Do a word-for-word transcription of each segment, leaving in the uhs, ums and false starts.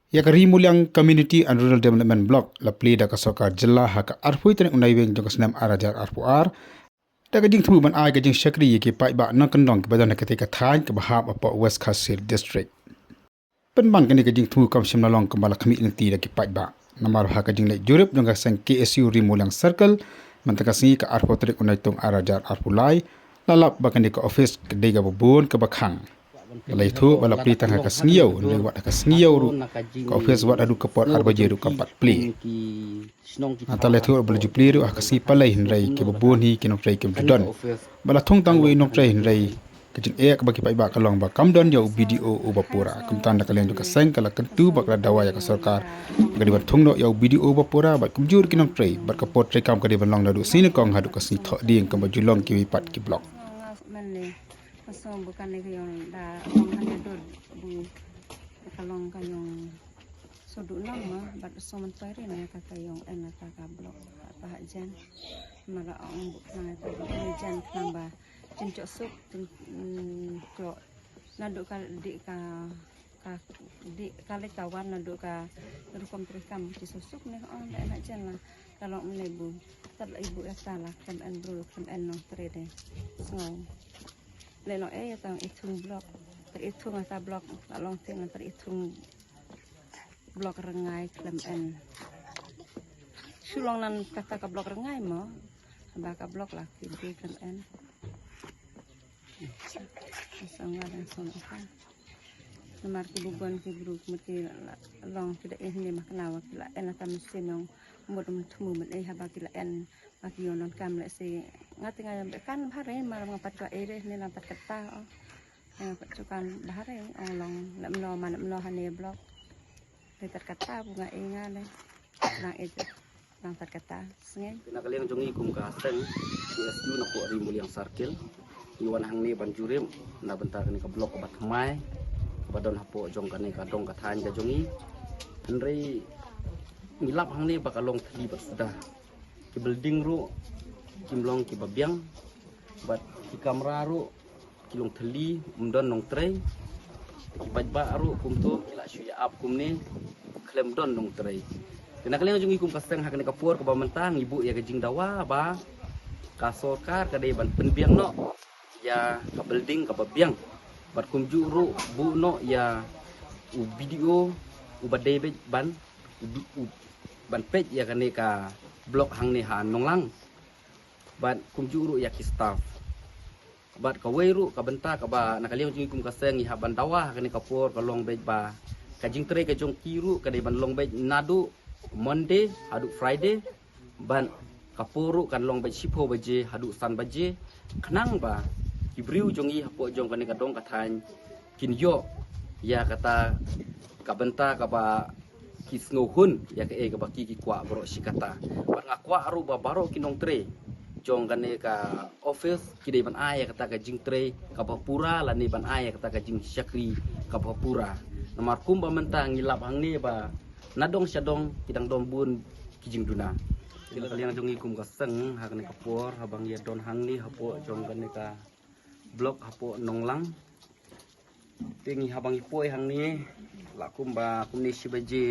Ïa ka Ri Muliang Community and Rural Development Block la plie da ka sorkar jylla ha ka arphew tarik u Naiwieng jong ka snem ar hajar arphew ar da ka jingthmu ban ai ka jingshakri ïa ki paidbah nongkyndong kiba don ha katei ka thaiñ kaba hap hapoh West Khasi Hills District. Pynban kane ka jingthmu kam shym la long kumba la khmih lynti da ki paidbah. Namar ha ka jingleit jurip jong ka seng K S U Ri Muliang Circle, mynta ka sngi ka arphew tarik u Naitung ar hajar arphew lai, la lap ba kane ka office ka dei kaba bun kaba khang. La ïathuh ba la plie tang ha ka sngi ïew, hynrei wat ha ka sngi ïew ruh ka office wat haduh ka por ar baje ruh kam pat plie. Nangta la ïathuh ba la ju plie ruh ha ka sngi palei, hynrei kiba bun hi ki nongtrei kim ju don. Ba la thung tang uwei u nongtrei, hynrei ka jingeh kaba ki paidbah ka long ba kam don ïa u B D O uba pura. Kumta na ka liang jong ka seng ka la kyntu bad ka la dawa ïa ka sorkar ba ka dei ban thung noh ïa u B D O uba pura bad kumjuh ruh ki nongtrei, bad ka por treikam ka dei ban long naduh sngi nyngkong haduh ka sngi thohdieng kumba ju long kiwei pat ki block. Nga smen ne, ka song bu kane ka ïong da ong kane dur bu ka long ka ïong sodu nang ma, bad song man pere ne ka ka ïong en ka ka block ta ha jen. Ma la ong bu kane ka block ne jen khnang ba jin jok suk jin, mm, jok naduh ka di ka ka di ka lek ka wan naduh ka rukom treikam ki suk suk ne ong da en ha jen la ka long ne bu tat la ibu ya ta la khlem en bru khlem en nongtrei de. Sngew. Le long eh ya tang i thung block. Ter i thung ata block la long thing ter i thung block rngai khlem en. Shu long nan kata ka block rngai mo. Ba ka block la ki bru khlem en. Sa nga dang song ata. Namar ki bubon ki bru ki mut ki la long ki da eh ne ma kna wa ki la en ata mynsiem ïong mut mut thmu mut eh haba ki la en. Ba ki ïoh donkam lehse nga te nga ïoh kan bha re, mar nga pat ka ere ne nang pat kata, oh. Nga pat ka kan bha re, ong long lem lo man lem lo hane block. Te tat kata bu nga e nga le. Nang e nang tat kata sngen. Na ka liang jong i kum ka seng K S U na pok Ri Muliang Circle. I wan hangne ban jurip na bynta kane ka block ba thymmai ba don hapoh jong kane ka dong ka thaiñ ka jong i. Hynrei ngi lap hangne ba ka long thli ba suda. Ki building ruh kim long kiba biang bad ki kamra ruh ki long thli, um don nongtrei. Ki paidbah ruh kumto ki la shu ïa ap kumne khlem don nongtrei. Te na ka liang jong i kum ka seng ha kane ka por kaba mynta ngi buh ïa ka jingdawa ba ka sorkar ka dei ban pynbiang noh ïa ka building kaba biang bad kumjuh ruh buh noh ïa u B D O uba dei beit ban u, u, ban peit ïa kane ka block hangne ha Nonglang. Bad kumjuh ruh ïa ki staff. Bad kawei ruh ka bynta kaba na ka liang jong i kum ka seng i hap ban dawa ha kane ka por ka long beit ba ka jingtrei ka jong ki ruh ka dei ban long beit naduh Monday haduh Friday. Bad ka por ruh kan long beit shiphew baje haduh san baje. Khnang ba ki briew jong i hapoh jong kane ka dong ka thaiñ kin ïoh ïa kata ka bynta kaba ki sngew hun ïa kaei kaba ki ki kwah baroh shi katta. Bad nga kwah ruh ba baroh ki nongtrei jong kane ka office ki dei ban ai ïa kata ka jingtrei kaba pura lane ban ai ïa kata ka jingshakri kaba pura. Namar kumba mynta ngi lap hangne ba na dong sha dong ki dang don bun ki jingduna. Te na ka liang jong i kum ka seng ha kane ka por haba ngi ïa don hangne hapoh jong kane ka block hapoh Nonglang. Te ngi haba ngi poi hangne la kumba kumne shi baje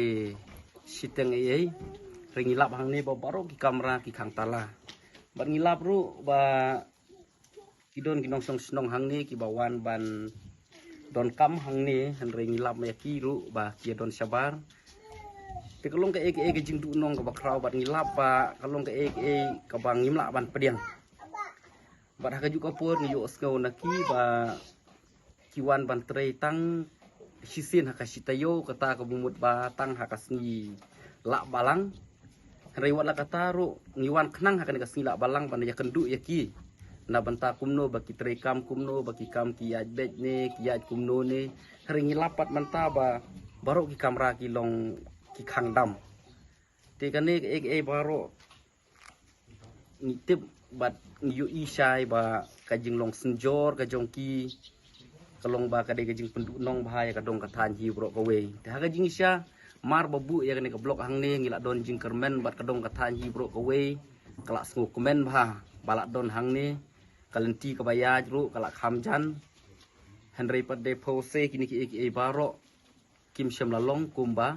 shiteng ei ei. Hynrei ngi lap hangne ba baroh ki kamra ki khang tala. Bad ngi lap ruh ba ki don ki nongshong shnong hangne kiba wan ban donkam hangne, hynrei ngi lap ïa ki ruh ba ki ïa don shabar. Te ka long kaei kaei ka jingduhnong kaba khraw bad ngi lap ba ka long kaei kaei kaba ngim lah ban pdiang. Bad ha kajuh ka por ngi ïohsngew na ki ba ki wan ban trei tang shisien ha ka shi taïew, kata kaba mut ba tang ha ka sngi Lah Balang. Hynrei wat la kata ruh ngi wan khnang ha kane ka sngi Lah Balang ban ïakynduh ïa ki na bynta kumno ba ki trei kam kumno, ba ki kam ki ïaid beit ne ki ïaid kumno ne. Hynrei ngi lap pat mynta ba baroh ki kamra ki long ki khang dam. Te kane kaei kaei baroh ngi tip bad ngi ïohi shai ba ka jinglong synjor ka jong ki ka long ba ka dei ka jingpynduhnong bha ïa ka dong ka thaiñ hi baroh kawei. Te ha ka jingshisha mar ba buh ïa kane ka block hangne ngi la don jingkyrmen bad ka dong ka thaiñ hi baroh kawei ka la sngewkmen bha ba la don hangne. Ka lynti kaba ïaid ruh ka la kham jan. Hynrei pat de phew se kine kiei kiei baroh kim shym la long kumba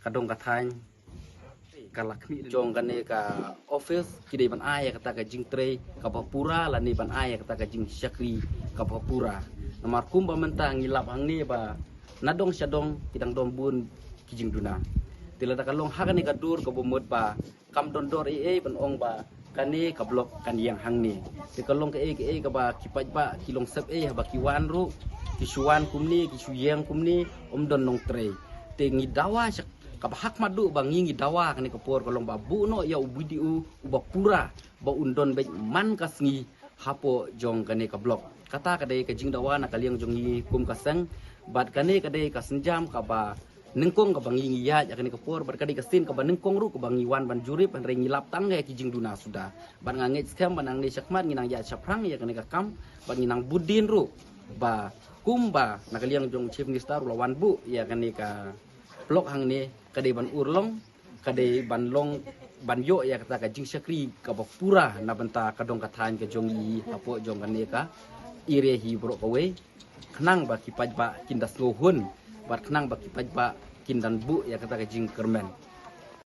ka dong ka thaiñ ka la khmih jong kane ka office ki dei ban ai ïa kata ka jingtrei kaba pura lane ban ai ïa kata ka jingshakri kaba pura. Namar kumba mynta ngi lap hangne ba na dong sha dong ki dang don bun ki jingduna. Te lada ka long ha kane ka dur kaba mut ba kam don dor ei ei ban ong ba kane ka block kan ïeng hangne. Te ka long kaei kaei kaba ki paidbah ki long sep ei haba ki wan ruh ki shu wan kumne ki shu ïeng kumne, ym don nongtrei. Te ngi dawa sha kaba ha khmat duh ba ngi ngi dawa kane ka por ka long ba buh noh ïa u B D O uba pura ba un don beit man ka sngi hapoh jong kane ka block. Kata ka dei ka jingdawa na ka liang jong ngi kum ka seng. Bad kane ka dei ka sienjam kaba nyngkong kaba ngi ngi ïaid ïa kane ka por, bad ka dei ka sien kaba nyngkong ruh kaba ngi wan ban jurip, hynrei ngi lap tang ïa ki jingduna suda. Bad nga ngeit skhem ba nangne shakhmat ngi nang ïaid shaphrang ïa kane ka kam, bad ngi nang bud dien ruh ba kumba na ka liang jong u Chief Minister u la wan buh ïa kane ka block hangne, ka dei ban urlong, ka dei ban long ban ïoh ïa kata ka jingshakri kaba pura na bynta ka dong ka thaiñ ka jong ngi hapoh jong kane ka area hi baroh kawei. Khnang ba ki paidbah kin da sngewhun bad khnang ba ki paidbah kin da buh ïa kata ka jingkyrmen.